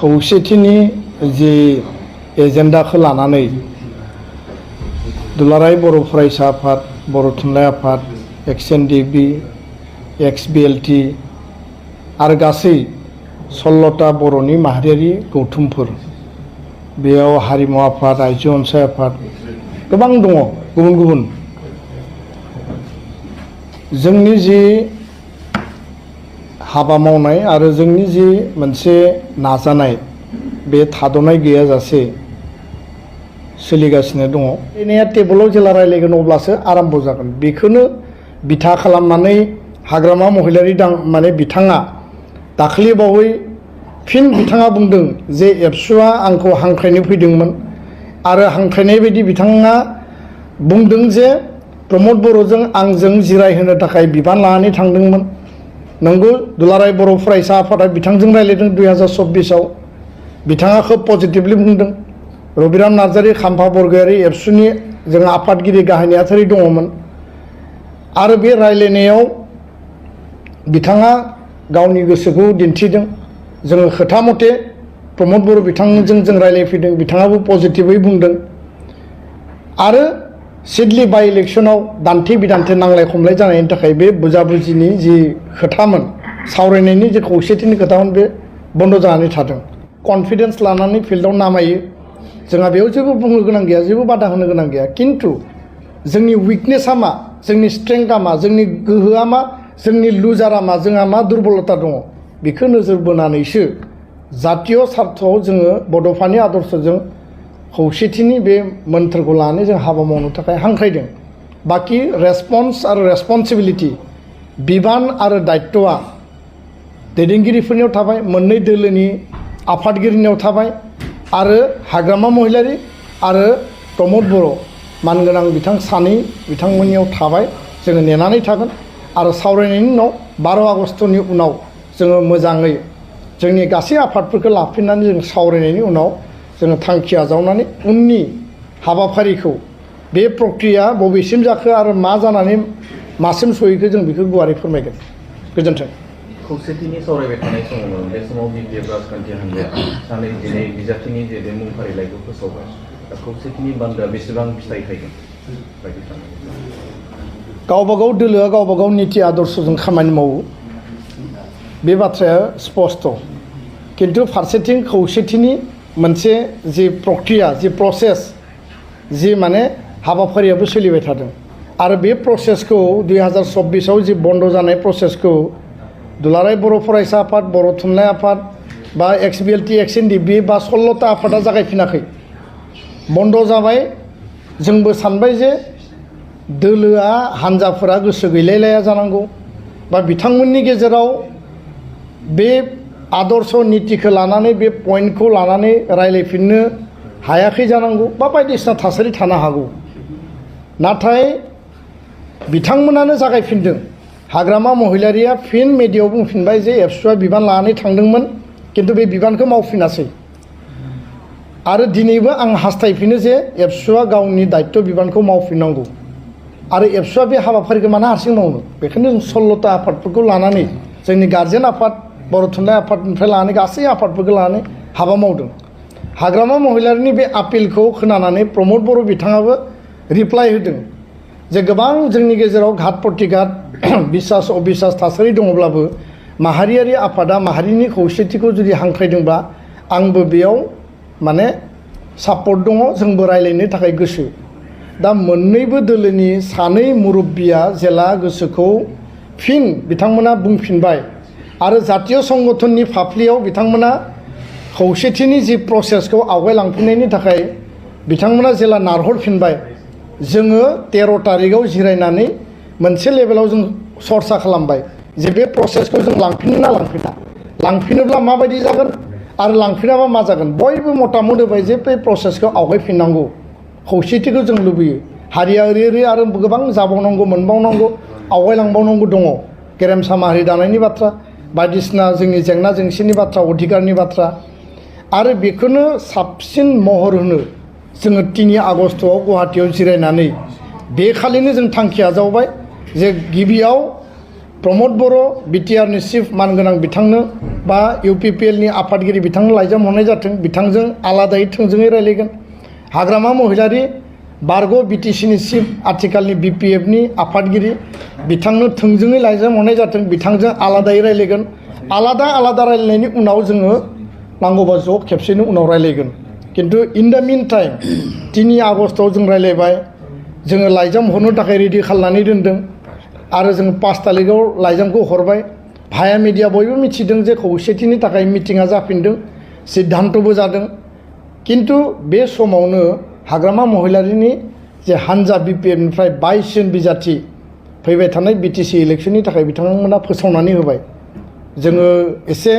खौसेथिनि जि एजेन्डाखौ लानानै दुलाराय बर' फरायसा आफाद, बर' थुनलाइ आफाद, XNDB, XBLT आरो गासै 16टा बर'नि माहारियारि गौथुमफोर, बेयाव हारिमु आफाद, आइजो अनसाय आफाद गोबां दङ गुबुन गुबुन। जोंनि जि हाबा मावनाय आरो जोंनि जि मोनसे नाजानाय बे थाद'नाय गैयाजासे सोलिगासिनो दङ। एनिया टेबोलाव जेला रायलायगोन अब्लासो आराम्भ जागोन। बेखौनो बिथा खालामनानै हाग्रामा महिलारि माने बिथाङा दाखालि बावै फिन बिथाङा बुंदों जे एबसुआ आंखौ हांख्रायनो फैदोंमोन आरो हांख्रायनाय बायदि बिथाङा बुंदों जे प्रमद बर'जों आंजों जिरायहोनो थाखाय बिबान लानानै थांदोंमोन। नंगौ, दुलाराय बर' फरायसा आफादा बिथांजों रायलायदों 2024आव। बिथाङा खोब पजिटिभलि बुंदों। रबिराम नार्जारि, खाम्फा बरगयारि एबसुनि जों आफादगिरि गाहाय नेहाथारि दङमोन आरो बे रायलायनायाव बिथाङा गावनि गोसोखौ दिन्थिदों। जोङो खोथा मथे प्रमद बर' बिथांजों जों रायलायफैदों, बिथाङाबो पजिटिभै बुंदों। आरो सिडली बाइ इलेक्सनाव दान्थे बिदान्थे नांलाय खमलाय जानायनि थाखाय बे बुजाबुजिनि जि खोथामोन, सावरायनायनि जे खौसेथिनि खोथामोन, बे बन्द जानानै थादों। कनफिडेन्स लानानै फिल्डआव नामायो, जोंहा बेयाव जेबो बुंनो गोनां गैया, जेबो बादा होनो गोनां गैया। खिन्थु जोंनि उइकनेसा मा, जोंनि स्ट्रेंथआ मा, जोंनि गोहोआ मा, जोंनि लुजारा मा, जोंहा मा दुर्बलता दङ, बेखौ नोजोर बोनानैसो जातीय सार्थआव जोङो बड'फानि आदर्शजों खौसेथिनि बे मोन्थोरखौ लानानै जों हाबा मावनो थाखाय हांख्रायदों। बाखि रेसपन्स आरो रेसपन्सिबिलिटि, बिबान आरो दायित्वआ दैदेनगिरिफोरनियाव थाबाय, मोननै दोलोनि आफादगिरिनियाव थाबाय आरो हाग्रामा महिलारि आरो प्रमद बर' मानगोनां बिथां सानै बिथांमोननियाव थाबाय। जोङो नेनानै थागोन आरो सावरायनायनि उनाव 12 आगस्टनि उनाव जोङो मोजाङै जोंनि गासै आफादफोरखौ लाफिननानै जों सावरायनायनि उनाव जोङो थांखि आजावनानै उननि हाबाफारिखौ बे प्रक्रिया बबेसिम जाखो आरो मा जानानै मासिम सहैखो जों बेखौ गुवारै फोरमायगोन। गोजोन्थों। खौसेथिनि सावरायबाय थानाय समावनो बे समाव BPF राजखान्थि हान्जाया सानै दिनै बिजाथिनि जे मुं फारिलाइखौ फोसावबाय, दा खौसेथिनि बान्दोआ बेसेबां फिथाइ थायगोन बायदि सानो? गावबागाव दोलोआ गावबागाव निति आदर्शजों खामानि मावो, बे बाथ्राया स्पष्ट। किन्तु फारसेथिं खौसेथिनि मोनसे जि प्रक्रिया, जि प्रसेस, जि माने हाबाफारियाबो सोलिबाय थादों आरो बे प्रसेसखौ 2024आव जि बन्द जानाय प्रसेसखौ दुलाराय बर' फरायसा आफाद, बर' थुनलाइ आफाद बा XBLT, XNDB बा 16टा आफादा जागायफिनाखै, बन्द जाबाय। जोंबो सानबाय जे दोलोआ हान्जाफोरा गोसो गैलायलाया जानांगौ बा बिथांमोननि गेजेराव बे आदर्श नितिखौ लानानै बे पइन्टखौ लानानै रायलायफिननो हायाखै जानांगौ बा बायदिसिना थासारि थानो हागौ। नाथाय बिथांमोनानो जागायफिनदों। हाग्रामा महिलारिया फिन मेडियायाव बुंफिनबाय जे एबसुआ बिबान लानानै थांदोंमोन, किन्तु बे बिबानखौ मावफिनासै। आरो दिनैबो आं हास्थायफिनो जे एबसुआ गावनि दायित्व बिबानखौ मावफिननांगौ आरो एबसुआ बे हाबाफारिखौ मानो हारसिं मावनो। बेखायनो जों 16टा आफादफोरखौ लानानै, जोंनि गार्जेन आफाद, बर' थुनलाइ आफादनिफ्राय लानानै गासै आफादफोरखौ लानानै हाबा मावदों। हाग्रामा महिलारिनि बे आपिलखौ खोनानानै प्रमद बर' बिथाङाबो रिप्लाइ होदों जे गोबां जोंनि गेजेराव घात प्रतिघात, बिसास अबिसास थासारि दङब्लाबो माहारियारि आफादा माहारिनि खौसेथिखौ जुदि हांख्रायदोंब्ला आंबो बेयाव माने सापर्ट दङ, जोंबो रायलायनो थाखाय गोसो। दा मोननैबो दोलोनि सानै मुरब्बिया जेला गोसोखौ फिन बिथांमोना बुंफिनबाय आरो जातीय संगठननि फाफ्लियाव बिथांमोना खौसेथिनि जि प्रसेसखौ आवगायलांफिननायनि थाखाय बिथांमोना जेला नारहरफिनबाय, जोङो 13 तारिखआव जिरायनानै मोनसे लेभेलाव जों सरसा खालामबाय जे बे प्रसेसखौ जों लांफिनो ना लांफिना, लांफिनोब्ला माबायदि जागोन आरो लांफिनाबा मा जागोन। बयबो मतामत होबाय जे बे प्रसेसखौ आवगायफिननांगौ, खौसेथिखौ जों लुबैयो। हारिया ओरै आरो गोबां जाबावनांगौ, मोनबावनांगौ, आवगायलांबावनांगौ दङ। गेरेमसा माहारि दानायनि बाथ्रा, बायदिसिना जोंनि जेंना जेंसिनि बाथ्रा, अधिकारनि बाथ्रा आरो बेखौनो साबसिन महर होनो जोङो 3 आगस्टआव गुवाहाटीयाव जिरायनानै बे खालिनो जों थांखि आजावबाय जे गिबियाव प्रमद बर' बिटिआरनि चिफ मानगोनां बिथांनो बा इउपिपिएलनि आफादगिरि बिथांनो लाइजाम हरनाय जाथों बिथांजों आलादायै थोंजोङै रायलायगोन हाग्रामा महिलारि बारग' बिटिसिनि चिफ आथिखालनि बिपिएफनि आफादगिरि बिथांनो थोंजोङै लाइजाम हरनाय जाथों बिथांजों आलादायै रायलायगोन आलादा आलादा रायलायनायनि उनाव जोङो नांगौबा ज' खेबसेनो उनाव रायलायगोन किन्तु इन द मिन टाइम 3 आगस्टआव जों रायलायबाय जोङो लाइजाम हरनो थाखाय रेडि खालामनानै दोनदों आरो जों 5 तारिखआव लाइजामखौ हरबाय भाया मिडिया बयबो मिथिदों जे खौसेथिनि थाखाय मिटिङा जाफिनदों सिद्धान्तबो जादों किन्तु बे समावनो हाग्रामा महिलारिनि जे हानजा बिपिएफनिफ्राय 22 जन बिजाथि फैबाय थानाय बिटिसि इलेक्सननि थाखाय बिथांमोना फोसावनानै होबाय जोङो एसे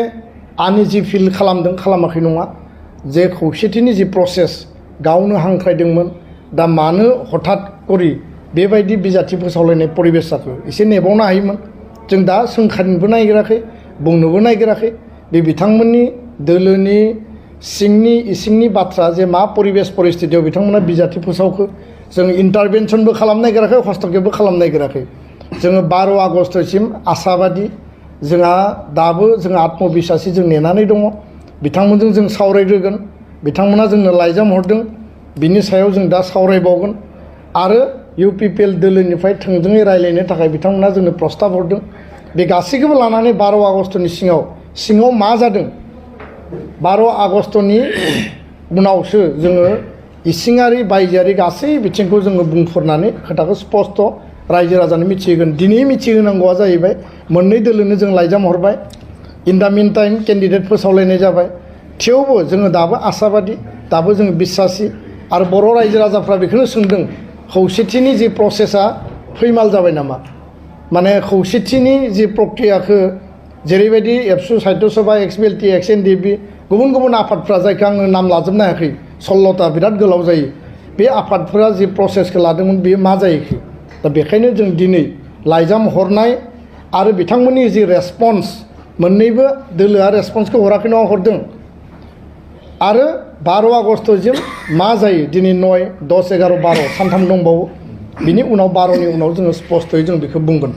आनइजि फिल खालामदों खालामाखै नङा जे खौसेथिनि जि प्रसेस गावनो हांख्रायदोंमोन दा मानो हठात करि बेबायदि बिजाथि फोसावलायनाय परिबेस जाखो एसे नेबावनो हायोमोन जों दा सोंखारिनोबो नागिराखै बुंनोबो नागिराखै बे बिथांमोननि दोलोनि सिंनि इसिंनि बाथ्रा जे मा परिबेस परिस्थितियाव बिथांमोना बिजाथि फोसावखो जों इन्टारभेनसनबो खालामनो नागिराखै हस्तक्षेपबो खालामनो नागिराखै जोङो 12 आगस्तसिम आसाबादि जोंहा दाबो जोंहा आत्मबिसासि जों नेनानै दङ बिथांमोनजों जों सावरायग्रोगोन बिथांमोना जोंनो लाइजाम हरदों बिनि सायाव जों दा सावरायबावगोन आरो इउपिपिएल दोलोनिफ्राय थोंजोङै रायलायनो थाखाय बिथांमोना जोंनो प्रस्ताब हरदों बे गासैखौबो लानानै 12 आगस्तनि सिङाव मा जादों 12 आगस्तनि उनावसो जोङो इसिङारि बायजोआरि गासै बिथिंखौ जोङो बुंफोरनानै खोथाखौ स्पष्ट रायजो राजानो मिथिहोगोन दिनै मिथिहोनांगौआ जाहैबाय मोननै दोलोनो जों लाइजाम हरबाय इन दा मिन टाइम केन्डिडेट फोसावलायनाय जाबाय थेवबो जोङो दाबो आसाबादि दाबो जोङो बिसासि आरो बर' रायजो राजाफ्रा बेखौनो सोंदों खौसेथिनि जि प्रसेसा फैमाल जाबाय नामा माने खौसेथिनि जि प्रक्रियाखौ जेरैबायदि एबसु साहित्य सभा एक्सबिएलटि एक्सएनडिपि गुबुन गुबुन आफादफ्रा जायखौ आङो नाम लाजोबनो हायाखै 16ता बिराद गोलाव जायो बे आफादफोरा जि प्रसेसखौ लादोंमोन बेयो मा जाहैखो दा बेखायनो जों दिनै लाइजाम हरनाय आरो बिथांमोननि जि रेसपन्स मोननैबो दोलोआ रेसपन्सखौ हराखै नङा हरदों आरो 12 आगस्तसिम मा जायो दिनै 9, 10, 11, 12 सानथाम दंबावो बिनि उनाव 12नि उनाव जोङो स्पष्टयै जों बेखौ बुंगोन